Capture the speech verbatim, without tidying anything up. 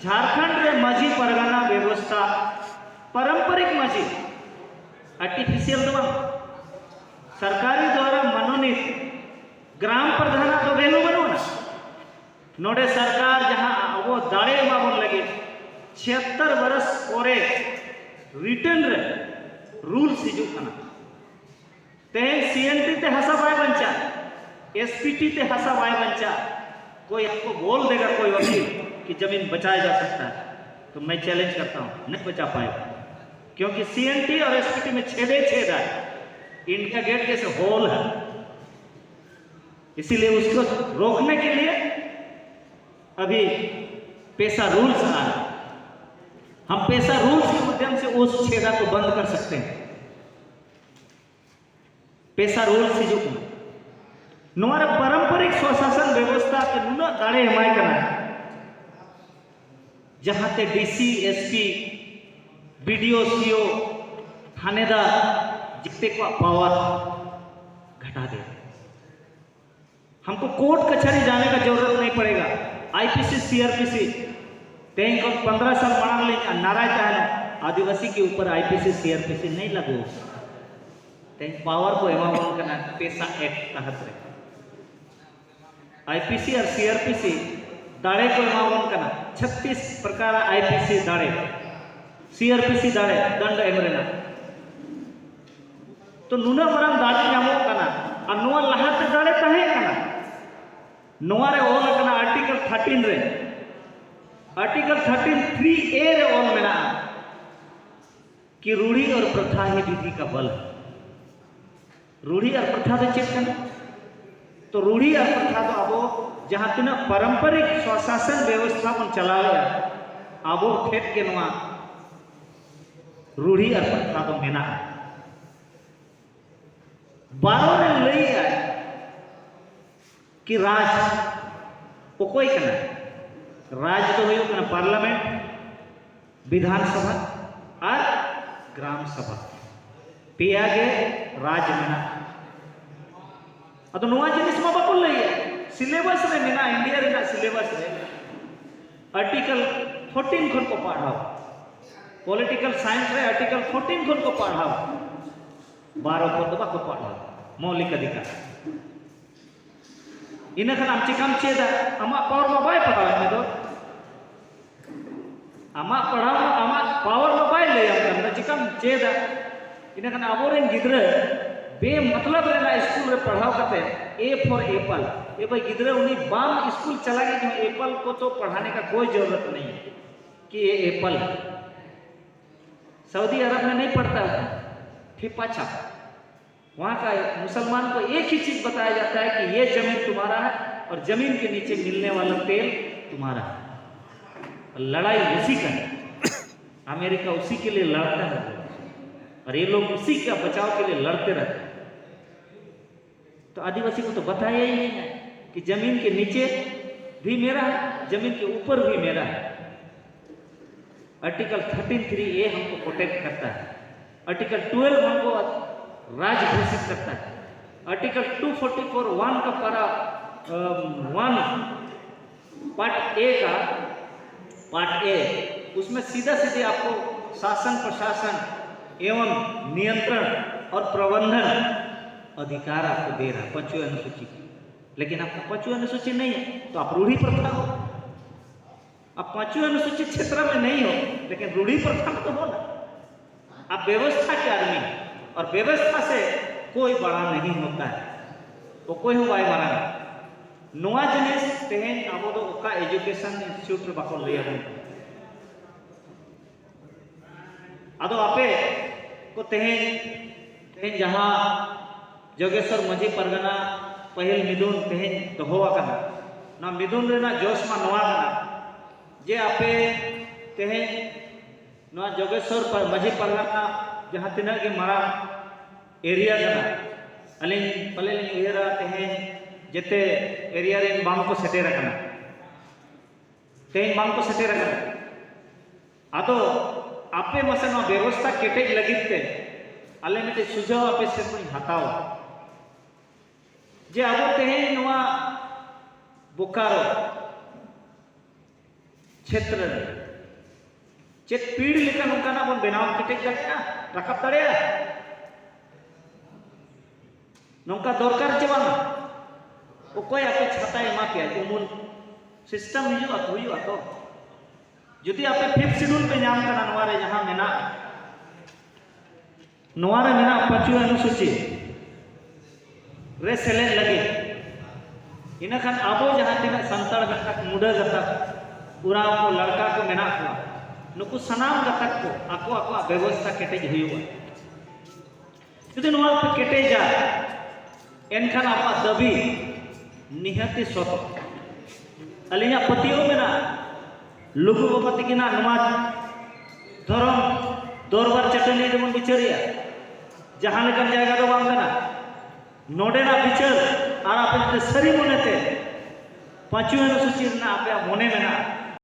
ᱡᱷᱟᱲᱠᱷᱚᱸᱰ ᱨᱮ ᱢᱟᱹᱡᱷᱤ ᱯᱟᱨᱜᱟᱱᱟ ᱵᱮᱵᱚᱥᱛᱷᱟ ᱯᱟᱨᱚᱢᱯᱚᱨᱤᱠ ᱢᱟᱹᱡᱷᱤ, ᱟᱨᱴᱤᱯᱷᱤᱥᱤᱭᱟᱞ ᱫᱚ ᱵᱟᱝ, ᱥᱚᱨᱠᱟᱨᱤ ᱫᱣᱟᱨᱟ ᱢᱚᱱᱳᱱᱤᱛ ᱜᱨᱟᱢ ᱯᱨᱚᱫᱷᱟᱱᱟᱜ ᱫᱚ ᱵᱷᱮᱞᱩ ᱵᱟᱹᱱᱩᱜ ᱟᱱᱟ᱾ ᱱᱚᱰᱮ ᱥᱚᱨᱠᱟᱨ ᱡᱟᱦᱟᱸ ᱟᱵᱚ ᱫᱟᱲᱮ ᱮᱢᱟ ᱵᱚᱱ ᱞᱟᱹᱜᱤᱫ ᱪᱷᱤᱭᱟᱛᱛᱚᱨ ᱵᱚᱨᱚᱥ ᱯᱚᱨᱮ ᱨᱤᱴᱟᱨᱱ ᱨᱮ ᱨᱩᱞᱥ ᱦᱤᱡᱩᱜ ᱠᱟᱱᱟ᱾ ᱛᱮᱦᱮᱧ ᱥᱤ ᱮᱱ ᱴᱤ ᱛᱮ ᱦᱟᱥᱟ ᱵᱟᱭ ᱵᱟᱧᱪᱟᱜ, ᱮᱥ ᱯᱤ ᱴᱤ ᱛᱮ ᱦᱟᱥᱟ ᱵᱟᱭ ᱵᱟᱧᱪᱟᱜ, कोई आपको बोल देगा कोई वकील कि जमीन बचाया जा सकता है, तो मैं चैलेंज करता हूं, नहीं बचा पाएगा, क्योंकि सी एन टी और एस पी टी में छेदे छेद है, इंडिया गेट जैसे होल है। इसीलिए उसको रोकने के लिए अभी पेसा रूल्स आया। हम पेसा रूल्स के माध्यम से उस छेदा को बंद कर सकते हैं। पेसा रूल्स ᱦᱤᱡᱩᱜ ᱠᱟᱱᱟ᱾ ᱱᱚᱣᱟ ᱨᱮ ᱯᱟᱨᱚᱢᱯᱚᱨᱤᱠ ᱥᱚᱥᱟᱥᱚᱱ ᱵᱮᱵᱚᱥᱛᱷᱟ ᱛᱮ ᱱᱩᱱᱟᱹᱜ ᱫᱟᱲᱮ ᱮᱢᱟᱭ ᱠᱟᱱᱟ, ᱡᱟᱦᱟᱸᱛᱮ ᱰᱤ ᱥᱤ, ᱮᱥ ᱯᱤ, ᱵᱤ ᱰᱤ ᱳ, ᱥᱤ ᱳ, ᱛᱷᱟᱱᱮᱫᱟᱨ ᱡᱮᱛᱮ ᱠᱚᱣᱟᱜ ᱯᱟᱣᱟᱨ ᱜᱷᱟᱴᱟ ᱫᱮ᱾ हमको कोर्ट कचहरी जाने का जरूरत नहीं पड़ेगा। I P C, C R P C, तेईस को पन्द्रह साल मांग लेंगे, नाराज रहना, आदिवासी के ऊपर I P C, C R P C नहीं लागू होगा। तेईस पावर को एमावन करना, पेसा एक्ट तहत रहे। आई पी सी और सी आर पी सी दाड़े को एमावन करना, छत्तीस प्रकार आई पी सी दाड़े, सी आर पी सी दाड़े, दंड एम ᱨᱮᱱᱟᱜ᱾ ᱛᱚ ᱱᱩᱱᱟᱹᱜ ᱢᱟᱨᱟᱝ ᱫᱟᱲᱮ ᱧᱟᱢᱚᱜ ᱠᱟᱱᱟ, ᱟᱨ ᱱᱚᱣᱟ ᱞᱟᱦᱟᱛᱮ ᱫᱟᱲᱮ ᱛᱟᱦᱮᱸ ᱠᱟᱱᱟ᱾ ᱱᱚᱣᱟ ᱨᱮ ᱚᱞ ᱟᱠᱟᱱᱟ ᱟᱨᱴᱤᱠᱮᱞ ᱛᱷᱟᱨᱴᱤᱱ ᱨᱮ, ᱟᱨᱴᱤᱠᱮᱞ ᱛᱷᱟᱨᱴᱤᱱ ᱛᱷᱨᱤ ᱮ ᱨᱮ ᱚᱞ ᱢᱮᱱᱟᱜᱼᱟ ᱠᱤ ᱨᱩᱲᱷᱤ ᱚᱨ ᱯᱨᱚᱛᱷᱟ ᱦᱤ ᱵᱤᱫᱷᱤ ᱠᱟ ᱵᱚᱞ ᱦᱮ᱾ ᱨᱩᱲᱷᱤ ᱟᱨ ᱯᱨᱚᱛᱷᱟ ᱫᱚ ᱪᱮᱫ ᱠᱟᱱᱟ? ᱛᱚ ᱨᱩᱲᱷᱤ ᱟᱨ ᱯᱨᱚᱛᱷᱟ ᱫᱚ ᱟᱵᱚ ᱡᱟᱦᱟᱸ ᱛᱤᱱᱟᱹᱜ ᱯᱟᱨᱚᱢᱯᱚᱨᱤᱠ ᱥᱚᱥᱟᱥᱚᱱ ᱵᱮᱵᱚᱥᱛᱷᱟ ᱵᱚᱱ ᱪᱟᱞᱟᱣᱮᱫᱼᱟ, ᱟᱵᱚ ᱴᱷᱮᱱ ᱜᱮ ᱱᱚᱣᱟ ᱨᱩᱲᱷᱤ ᱟᱨ ᱯᱨᱚᱛᱷᱟ ᱫᱚ ᱢᱮᱱᱟᱜᱼᱟ᱾ ᱵᱟᱨᱚ ᱨᱮ ᱞᱟᱹᱭᱮᱫᱼᱟᱭ ᱠᱤ ᱨᱟᱡᱽ ᱚᱠᱚᱭ ᱠᱟᱱᱟ? ᱨᱟᱡᱽ ᱫᱚ ᱦᱩᱭᱩᱜ ᱠᱟᱱᱟ ᱯᱟᱨᱞᱟᱢᱮᱱᱴ, ᱵᱤᱫᱷᱟᱱ ᱥᱚᱵᱷᱟ ᱟᱨ ᱜᱨᱟᱢ ᱥᱚᱵᱷᱟ, ᱯᱮᱭᱟ ᱜᱮ ᱨᱟᱡᱽ ᱢᱮᱱᱟᱜᱼᱟ᱾ ᱟᱫᱚ ᱱᱚᱣᱟ ᱡᱤᱱᱤᱥ ᱢᱟ ᱵᱟᱠᱚ ᱞᱟᱹᱭᱮᱫ, ᱥᱤᱞᱮᱵᱟᱥ ᱨᱮ ᱢᱮᱱᱟᱜᱼᱟ, ᱤᱱᱰᱤᱭᱟ ᱨᱮᱱᱟᱜ ᱥᱤᱞᱮᱵᱟᱥ ᱨᱮ ᱟᱨᱴᱤᱠᱟᱞ ᱯᱷᱳᱨᱴᱤᱱ ᱠᱷᱚᱱ ᱠᱚ ᱯᱟᱲᱦᱟᱣ, ᱯᱚᱞᱤᱴᱤᱠᱟᱞ ᱥᱟᱭᱮᱱᱥ ᱨᱮ ᱟᱨᱴᱤᱠᱟᱞ ᱯᱷᱳᱨᱴᱤᱱ ᱠᱷᱚᱱ ᱠᱚ ᱯᱟᱲᱦᱟᱣ, ᱵᱟᱨᱚ ᱠᱷᱚᱱ ᱫᱚ ᱵᱟᱠᱚ ᱯᱟᱲᱦᱟᱣ, ᱢᱳᱣᱞᱤᱠ ᱚᱫᱷᱤᱠᱟᱨ᱾ ᱤᱱᱟᱹ ᱠᱷᱟᱱ ᱟᱢ ᱪᱮᱠᱟᱢ ᱪᱮᱫᱟ? ᱟᱢᱟᱜ ᱯᱟᱣᱟᱨ ᱢᱟ ᱵᱟᱭ ᱯᱟᱲᱦᱟᱣ ᱢᱮ ᱫᱚ᱾ ᱟᱢᱟᱜ ᱯᱟᱲᱦᱟᱣ ᱢᱟ, ᱟᱢᱟᱜ ᱯᱟᱣᱟᱨ ᱢᱟ ᱵᱟᱭ ᱞᱟᱹᱭᱟᱢ ᱠᱟᱱ ᱫᱚ, ᱪᱮᱠᱟᱢ ᱪᱮᱫᱟ? ᱤᱱᱟᱹ ᱠᱷᱟᱱ ᱟᱵᱚᱨᱮᱱ ᱜᱤᱫᱽᱨᱟᱹ ᱵᱮᱢᱚᱛᱞᱚᱵ ᱨᱮᱱᱟᱜ ᱥᱠᱩᱞ ᱨᱮ ᱯᱟᱲᱦᱟᱣ ᱠᱟᱛᱮ, A for apple, ᱮ ᱵᱷᱟᱭ ᱜᱤᱫᱽᱨᱟᱹ ᱩᱱᱤ ᱵᱟᱢ ᱥᱠᱩᱞ ᱪᱟᱞᱟᱜᱮ ᱡᱟᱦᱟᱸ ᱮᱯᱟᱞ ᱠᱚ ᱛᱚ ᱯᱟᱲᱦᱟᱱᱮ ᱠᱟ ᱠᱳᱭ ᱡᱚᱨᱩᱨᱚᱛ ᱱᱟᱦᱤ ᱦᱮ ᱠᱤ ᱮ ᱮᱯᱟᱞ ᱥᱟᱣᱩᱫᱤ ᱟᱨᱚᱵ ᱢᱮ ᱱᱟᱦᱤ ᱯᱟᱲᱛᱟ ᱦᱮ ᱯᱷᱤᱨ ᱯᱟᱪᱷᱟ वहाँ का मुसलमान को एक ही चीज बताया जाता है कि ये जमीन तुम्हारा है और जमीन के नीचे मिलने वाला तेल तुम्हारा है। लड़ाई उसी का है। अमेरिका उसी के लिए लड़ता है और ये लोग उसी का बचाव के लिए लड़ते रहते हैं। तो आदिवासी को तो बताया ही नहीं है कि जमीन के नीचे भी मेरा है, जमीन के ऊपर भी मेरा है। आर्टिकल थर्टीन थ्री ए हमको प्रोटेक्ट करता है। आर्टिकल ट्वेल्व हमको राज घोषित करता है। Article to forty four one का पारा वन, पार्ट ए का, पार्ट ए, उसमें सीधा सीधे आपको शासन प्रशासन एवं नियंत्रण और प्रबंधन अधिकार आपको दे रहा है पांचवी अनुसूची की। लेकिन आपका पांचवी अनुसूची नहीं है तो आप रूढ़ी प्रथा हो। आप पांचवी अनुसूचित क्षेत्र में नहीं हो, लेकिन रूढ़ी प्रथा में तो हो ना। आप व्यवस्था के आदमी हैं और व्यवस्था से कोई बड़ा नहीं होता है, ᱚᱠᱚᱭ ᱦᱚᱸ ᱵᱟᱭ ᱢᱟᱨᱟᱝᱟ᱾ ᱱᱚᱣᱟ ᱡᱤᱱᱤᱥ ᱛᱮᱦᱮᱧ ᱟᱵᱚ ᱫᱚ ᱚᱠᱟ ᱮᱡᱩᱠᱮᱥᱚᱱ ᱤᱱᱥᱴᱤᱴᱭᱩᱴ ᱨᱮ ᱵᱟᱠᱚ ᱞᱟᱹᱭ ᱟᱵᱚᱱ ᱠᱟᱱᱟ᱾ ᱟᱫᱚ ᱟᱯᱮ ᱠᱚ ᱛᱮᱦᱮᱧ, ᱛᱮᱦᱮᱧ ᱡᱟᱦᱟᱸ ᱡᱚᱜᱮᱥᱚᱨ ᱢᱟᱹᱡᱷᱤ ᱯᱟᱨᱜᱟᱱᱟ ᱯᱟᱹᱦᱤᱞ ᱢᱤᱫᱩᱱ ᱛᱮᱦᱮᱧ ᱫᱚᱦᱚ ᱟᱠᱟᱱᱟ, ᱱᱚᱣᱟ ᱢᱤᱫᱩᱱ ᱨᱮᱱᱟᱜ ᱡᱚᱥ ᱢᱟ ᱱᱚᱣᱟ ᱠᱟᱱᱟ ᱡᱮ ᱟᱯᱮ ᱛᱮᱦᱮᱧ ᱱᱚᱣᱟ ᱡᱚᱜᱮᱥᱚᱨ ᱯᱟ-, ᱢᱟᱹᱡᱷᱤ ᱯᱟᱨᱜᱟᱱᱟ ᱡᱟᱦᱟᱸ ᱛᱤᱱᱟᱹᱜ ᱜᱮ ᱢᱟᱨᱟᱝ ᱮᱨᱤᱭᱟ ᱠᱟᱱᱟ, ᱟᱹᱞᱤᱧ ᱯᱟᱞᱮ ᱞᱤᱧ ᱩᱭᱦᱟᱹᱨᱟ ᱛᱮᱦᱮᱧ ᱡᱮᱛᱮ ᱮᱨᱤᱭᱟ ᱨᱮᱱ ᱵᱟᱝ ᱠᱚ ᱥᱮᱴᱮᱨ ᱟᱠᱟᱱᱟ, ᱛᱮᱦᱮᱧ ᱵᱟᱝ ᱠᱚ ᱥᱮᱴᱮᱨ ᱟᱠᱟᱱᱟ᱾ ᱟᱫᱚ ᱟᱯᱮ ᱢᱟᱥᱮ ᱱᱚᱣᱟ ᱵᱮᱵᱚᱥᱛᱷᱟ ᱠᱮᱴᱮᱡ ᱞᱟᱹᱜᱤᱫ ᱛᱮ ᱟᱞᱮ ᱢᱤᱫᱴᱮᱡ ᱥᱩᱡᱷᱟᱹᱣ ᱟᱯᱮ ᱥᱮᱫ ᱠᱷᱚᱱ ᱦᱟᱛᱟᱣᱟ ᱡᱮ ᱟᱵᱚ ᱛᱮᱦᱮᱧ ᱱᱚᱣᱟ ᱵᱳᱠᱟᱨᱳ ᱪᱷᱮᱛᱨᱚ ᱨᱮ ᱪᱮᱫ ᱯᱤᱲ ᱞᱮᱠᱟ ᱱᱚᱝᱠᱟᱱᱟᱜ ᱵᱚᱱ ᱵᱮᱱᱟᱣ ᱠᱮᱴᱮᱡ ᱫᱟᱲᱮᱭᱟᱜᱼᱟ, ᱨᱟᱠᱟᱵ ᱫᱟᱲᱮᱭᱟᱜᱼᱟ? ᱱᱚᱝᱠᱟ ᱫᱚᱨᱠᱟᱨ ᱪᱮ ᱵᱟᱝ? ᱚᱠᱚᱭ ᱟᱯᱮ ᱪᱷᱟᱛᱟᱭ ᱮᱢᱟ ᱯᱮᱭᱟ? ᱩᱢᱩᱞ ᱥᱤᱥᱴᱮᱢ ᱦᱤᱡᱩᱜᱼᱟ ᱛᱚ, ᱦᱩᱭᱩᱜᱼᱟ ᱛᱚ᱾ ᱡᱩᱫᱤ ᱟᱯᱮ ᱯᱷᱤᱯᱛᱷ ᱥᱤᱰᱩᱞ ᱯᱮ ᱧᱟᱢ ᱠᱟᱱᱟ, ᱱᱚᱣᱟ ᱨᱮ ᱡᱟᱦᱟᱸ ᱢᱮᱱᱟᱜᱼᱟ, ᱱᱚᱣᱟ ᱨᱮ ᱢᱮᱱᱟᱜ ᱯᱟᱸᱪᱣᱟ ᱚᱱᱩᱥᱩᱪᱤ ᱨᱮ ᱥᱮᱞᱮᱫ ᱞᱟᱹᱜᱤᱫ, ᱤᱱᱟᱹᱠᱷᱟᱱ ᱟᱵᱚ ᱡᱟᱦᱟᱸ ᱛᱤᱱᱟᱹᱜ ᱥᱟᱱᱛᱟᱲ ᱜᱟᱛᱟᱠ, ᱢᱩᱰᱟᱹ ᱜᱟᱛᱟᱠ, ᱩᱨᱟᱣ ᱠᱚ, ᱞᱟᱲᱠᱟ ᱠᱚ ᱢᱮᱱᱟᱜ ᱠᱚᱣᱟ, ᱱᱩᱠᱩ ᱥᱟᱱᱟᱢ ᱜᱟᱛᱟᱠ ᱠᱚ ᱟᱠᱚ ᱟᱠᱚᱣᱟᱜ ᱵᱮᱵᱚᱥᱛᱷᱟ ᱠᱮᱴᱮᱡ ᱦᱩᱭᱩᱜᱼᱟ᱾ ᱡᱩᱫᱤ ᱱᱚᱣᱟ ᱠᱚ ᱠᱮᱴᱮᱡᱟ, ᱮᱱᱠᱷᱟᱱ ᱟᱵᱚᱣᱟᱜ ᱫᱟᱹᱵᱤ ᱱᱤᱦᱟᱹᱛᱤ ᱥᱚᱛᱚᱜ᱾ ᱟᱹᱞᱤᱧᱟᱜ ᱯᱟᱹᱛᱭᱟᱹᱣ ᱢᱮᱱᱟᱜᱼᱟ, ᱞᱩᱜᱩ ᱵᱟᱵᱟ ᱛᱟᱹᱠᱤᱱᱟᱜ ᱱᱚᱣᱟ ᱫᱷᱚᱨᱚᱢ ᱫᱚᱨᱵᱟᱨ ᱪᱟᱹᱴᱟᱹᱱᱤ ᱨᱮᱵᱚᱱ ᱵᱤᱪᱟᱹᱨᱮᱜᱼᱟ, ᱡᱟᱦᱟᱸ ᱞᱮᱠᱟᱱ ᱡᱟᱭᱜᱟ ᱫᱚ ᱵᱟᱝ ᱠᱟᱱᱟ᱾ ᱱᱚᱰᱮᱱᱟᱜ ᱵᱤᱪᱟᱹᱨ ᱟᱨ ᱟᱯᱮ ᱡᱩᱫᱤ ᱥᱟᱹᱨᱤ ᱢᱚᱱᱮᱛᱮ ᱯᱟᱸᱪᱣᱤ ᱚᱱᱩᱥᱩᱪᱤ ᱨᱮᱱᱟᱜ ᱟᱯᱮᱭᱟᱜ ᱢᱚᱱᱮ ᱢᱮᱱᱟᱜᱼᱟ,